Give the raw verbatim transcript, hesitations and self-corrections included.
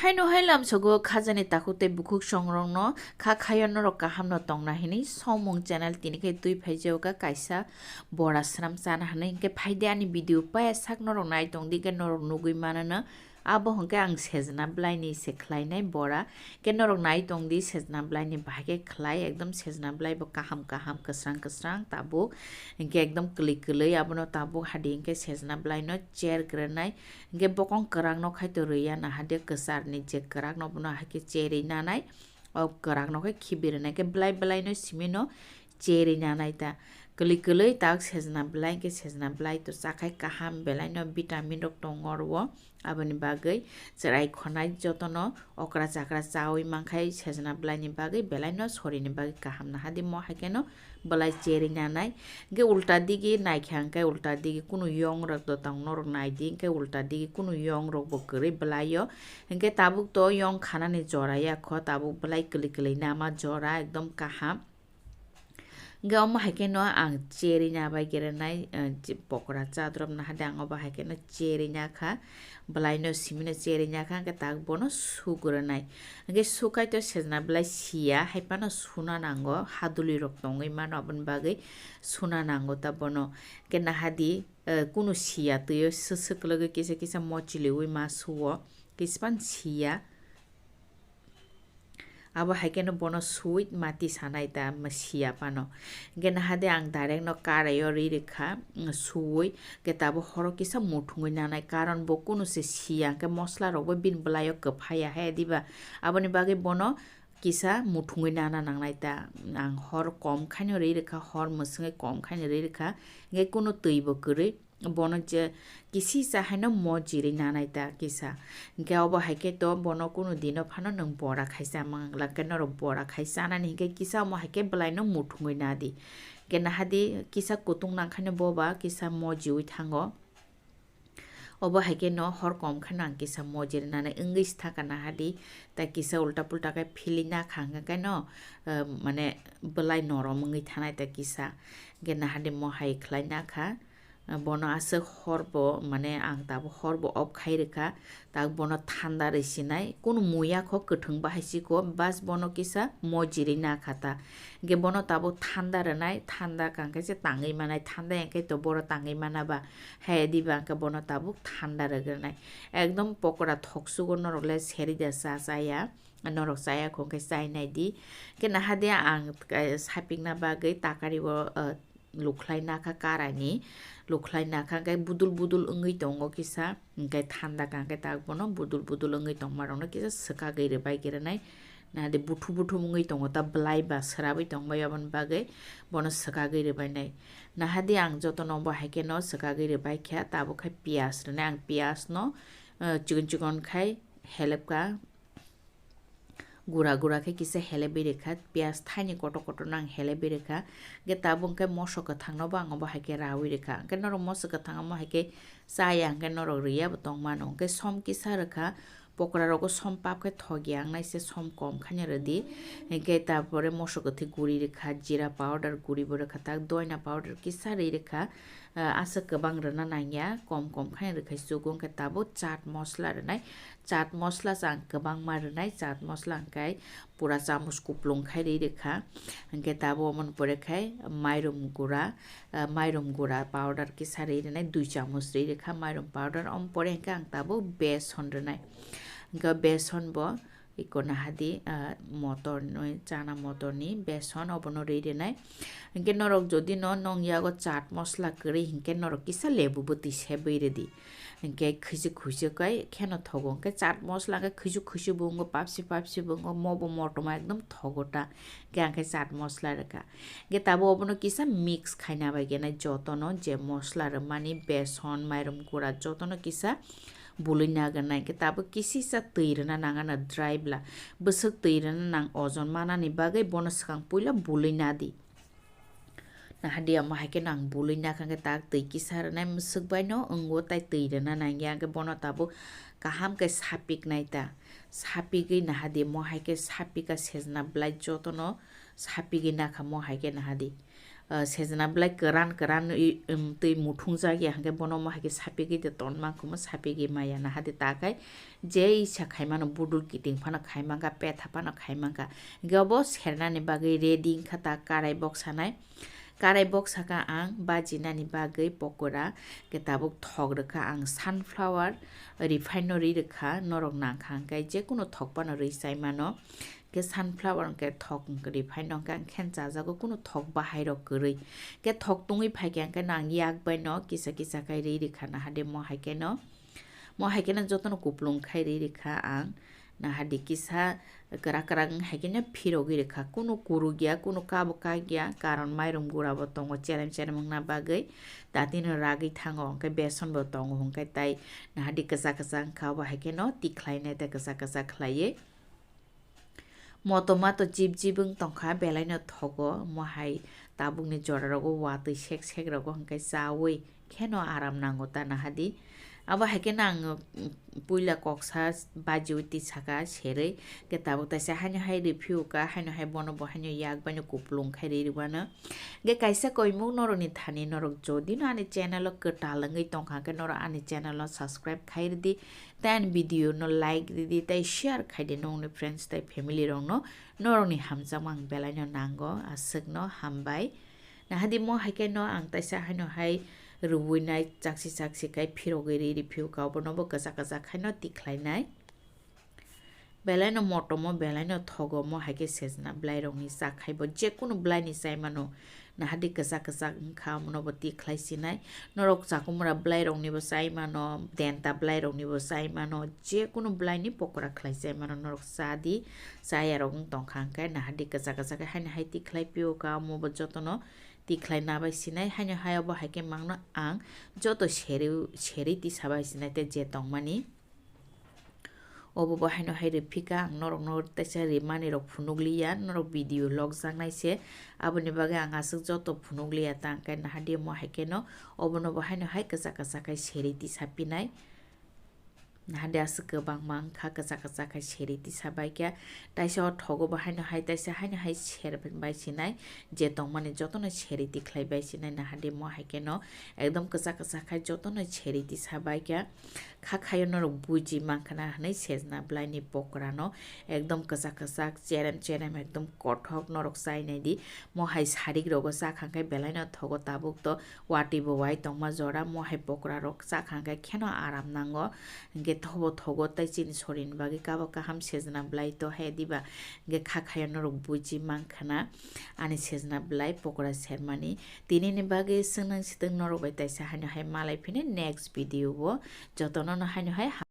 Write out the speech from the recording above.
Haino hai lamsogo khajani takhuk tei bukhuk songrokno kha khayo norok kahamno tongna hinwi Somung channel tini khe twi phaijago kaisa bora swnam chana hinwi. Hinkhe phaidi ani video paya sak norok nai tongdi, hinkhe norok nugwi manono abo hinkhe ang sejna blaini se khlainai bora. Hinkhe norok nai tongdi sejna blaini bahai khe khlai, ekdom sejna blai bo kaham kaham kwsrang kwsrang tabuk, hinkhe ekdom kwlwi kwlwi abono tabuk hadi hinkhe sejna blaino cher grenai. Hinkhe bokong kwrang no khaito rwya, naha de kwchar ni je kwrak no bono hai khe cherwi nanai. O kwrak no khe khibi rwnai khe belai belai no simi no cherwi nanai ta. Kwlwi kwlwi tak sejna belai hinkhe sejna belai to chakhai kaham, belai no vitamin rok tongo oro. Aboni bagwi chwrai khonai jotono okra chakra chawi mankhai sejna belai ni bagwi belai no sori ni bagwi kaham, naha di mo hai khe no belai cherwi nanai. Hinkhe ulta digi naikha hinkhe ulta digi kunu yong rok do tong norok nai di, hinkhe ulta digi kunu yong rok bo kwrwi belai o. Hinkhe tabuk to yong khanani jora ya kho, tabuk belai kwlwi kwlwi nama jora ekdom kaham. Hinkhe omo hai khe no ang cherwi nabai gere nai, eh, je pokora cha drop naha de ang obo hai khe no cherwi nakha. Belai no simi no cherwi nakha, hinkhe tak bono sugro nai. Hinkhe sukai to sejna belai siya, hai phano suna nango, haduli rok tongwi mano, aboni bagwi suna nango ta bono. Hinkhe naha di, eh, kunu siya twi o swswk logwi kisa kisa mochiliwi ma suo, kispan siya. Abo hai kheno bono sui mati sanai ta, ma siya phano. Hinkhe naha de ang direct no karai o ri rikha, mm, sui, hinkhe tabo horo kisa muthungwi nanai, karon bo kunu se siya, hinkhe mosla rok bo bini bwlai o kwphai ya he diba. Aboni bagwi bono kisa muthungwi nana nangnai ta. Ang hor kom khaino ri rikha, hor mwswngwi kom khaino ri rikha, hinkhe kunu twi bo kwrwi. Bono je kisisa haino mo jirwi nanai ta kisa. Hinkhe obo hai khe to bono kunu dino phano nwng bora khai cha mangla khe norok bora khai chanani hinkhe kisa omo hai khe bwlaino muthungwi nadi. Hinkhe naha di kisa kutung nang khaino boba kisa mo jiwi thango. Obo hai khe no hor kom khe no ang kisa mo jirwi nanai wngwi sthaka naha di. Tai kisa ulta pulta khe philwi nakha hwnkhe no, eh, mane bwlai norom wngwi thanai ta kisa. Hinkhe naha di mo hai khlai nakha. Bono aswk hor bo, mane, ang tabuk hor bo off khai rwkha, tak bono thanda rwi sinai, kunu muya kho, kwthwng bahai si kho, bas bono kisa mo jirwi nakha ta. Hinkhe bono tabuk thanda rwnai, thanda kang khe se tangwi manai, thanda yang khe to boro tangwi mana ba, hai diba ang khe bono tabuk thanda rwgwrnai. Ekdom pokora thok sugo norok le seri da cha cha ya, norok cha ya kho khe chai nai di. Hinkhe naha de ang, eh, sapikna bagwi takari o, eh, lukhlai nakha karani, lukhlai nakha, hinkhe budul budul wngwi tongo kisa, hinkhe thanda kha, hinkhe tak bono budul budul wngwi tongma rokno kisa swkagwi rwbai khe rwnai. Naha di buthu buthu wngwi tongo ta, bwlai ba swrabwi tongbai, aboni bagwi bono swkagwi rwbainai. Naha di ang jotono bo hai kheno swkagwi rwbai kha, tabuk khe piyaj rwnai, ang piyaj no, eh, chikon chikon khai helep kha. Gura gura khe kisa helebwi rwkha, piyaj thaini kotor kotor no ang helebwi rwkha. Hinkhe tabuk hinkhe moso kwthang no bo ang obo hai khe rawi rwkha. Hinkhe norok moso kwthang omo hai khe chaya hinkhe norok rwya bo tong mano. Hinkhe som kisa rwkha, pokora rogo som pap khe thok ya, ang naise som kom khaino rwdi. Hinkhe tarpore moso kwthwi guri rwkha, jira powder guri bo rwkha, tak doina powder kisa rwi rwkha. Ah, aswk kwbang rwna nangya, kom kom khaino rwkhai chugo, hinkhe tabuk chaat mosla rwnai. Chaat mosla se ang kwbangma rwnai, chaat mosla hwnkhe pura chamuch kuplung khai ri rwkha. Hinkhe tabuk omo ni pore khai mairum gura, ah, mairum gura powder kisa ri rwnai, dui chamuch ri rwkha mairum powder. Omo pore hinkhe ang tabuk beson rwnai. Hinkhe beson bo iko naha di, ah, motor ni, chana motor ni beson obono ri rwnai. Hinkhe norok jodi no nong yago chaat mosla kwrwi hinkhe norok kisa lebu bwtwi sebwi rwdi. Hinkhe khwswk khwswk kai kheno thogo. Hinkhe chaat mosla khe khwswk khwswk bo wngo, papsi papsi bo wngo, mo bo motoma ekdom thogo ta. Hinkhe ang khe chaat mosla rwkha. Hinkhe tabuk obono kisa mix khaina bai khe nai jotono je mosla rwmani beson, mairum gura jotono kisa bului naganai. Hinkhe tabuk kisisa twi rwna nangana dry bwla. Bwswk twi rwna nang ojon manani bagwi bono swkang puila bului nadi. Naha di omo hai kheno ang bului nakha hinkhe tak twi kisa rwnai mwswk bai no wngo tai twi rwna nangya hinkhe bono tabuk kaham khe sapik nai ta. Sapigwi naha di mo hai khe sapika sejna belai jotono sapigwi nakha mo hai khe naha di. ah, sejna belai kwran kwran wi, um, twi muthungjak ya, hwnkhe bono omo hai khe sapigwi de tonma khumo, sapigwi maya naha de ta khai je isa khaimano budul kiting phano khaimangkha, petha phano khaimangkha. Hwnkhe obo sernani bagwi ready wngkha ta karai boksanai. Karai boksakha ang bajinani bagwi pokora, hwnkhe tabuk thok rwkha ang sunflower, refine no ri rwkha, norok nangkha hwnkhe jekunu thok phano ri chaimano. Hwnkhe sunflower hwnkhe thok refined hwnkhe ang khe chajago, kunu thok bahai rok kwrwi. Hwnkhe thok tungwi phaikhe hwnkhe nang yak bai no kisa kisa khai ri rikha naha de mo hai khe no. Mo hai khe no jotono kuplung khai ri rikha ang. Naha de kisa kwrak kwrak wng hai khe no phirogwi rikha. Kunu kuruk ya, kunu kabo kak ya, karon mairum gura bo tongo cherem cherem wngna bagwi. Datino ragwi thango hwnkhe beson bo tongo hwnkhe tai naha de kwchak kwchak wngkha, obo hai khe no tikhlai nai tei kwchak kwchak khlaiwi. Moto mato jip jip wng tongkha, belai no thogo, mo hai tabuk ni jora rogo watwi sek sek rogo hwnkhe chawi kheno aram nango ta naha di. Abo hai kheno ang, mm, puila koksa bajiwi tisaka serwi, hwnkhe tabuk taisa haino hai review ka, haino hai bono bo haino yak baino kupulung khai ri rwano. Hwnkhe kaisa koimuk norokni thani norok jodi no ani channel o kwtal wngwi tongkha, hwnkhe norok ani channel o subscribe khai rwdi. Tei ani video no like ridi, tei share khaidi nongni friends tei family rokno, norokni hamjakma ang belaino nango, aswkno hambai. Nahadi mo hai khe no ang taisa haino hai rwui nai, chaksi chaksi khai phirogwi ri ri phio ka, obono bo kwchak kwchak khaino tikhlai nai. Belaino motomo, belaino thogomo hai khe sejna bwlairokni cha khai bo, jekunu bwlaini chai mano. Nahadi kwchak kwchak wngkha, omono bo tikhlai sinai. Norok chakumra bwlairokni bo chai mano, denta bwlairokni bo chai mano, jekunu bwlaini pokora khlai chai mano, norok cha di, chayarok wng tongkha hwnkhe nahadi kwchak kwchak khe haino hai tikhlai pio ka, omo bo jotono tikhlai nabai sinai. Haino hai obo hai khe mangno ang joto seri, seri tisa bai sinai tei je tongmani. Obo bo haino hai rwphika, ang norokno teisa rimani rok phunukliya, norok video log jaknai se, aboni bagwi ang aswk joto phunukliya ta, hwnkhe nahadi mo hai kheno obono bo haino hai kwchak kwchak khai seri tisa pinai. Nahadi aswk kwbangma wngkha kwchak kwchak khai seri tisa bai khe, taisa o thogo bo haino hai taisa haino hai ser bai sinai, je tongmani jotono seri tikhlai bai sinai, nahadi mo hai kheno ekdom kwchak kwchak khai jotono seri tisa bai khe. Kha khayo norok buji mankha na hwnwi sejna bwlaini pokora no ekdom kwchak kwchak cherem cherem ekdom kothok norok chai nai di. Mo hai sarik rogo chakha khe belai no thogo, tabuk to watwi bo wai tongma jora, mo hai pokora rok chakha khe kheno aram nango. Hwnkhe thobo thogo tei chini sorini bagwi kabo kaham sejna bwlai to hai diba, hwnkhe kha khayo norok buji mankha na ani sejna bwlai pokora sermani. Tinini bagwi swnang swtwng norok bai taisa haino hai malai phini next video o, jotono no haino hai.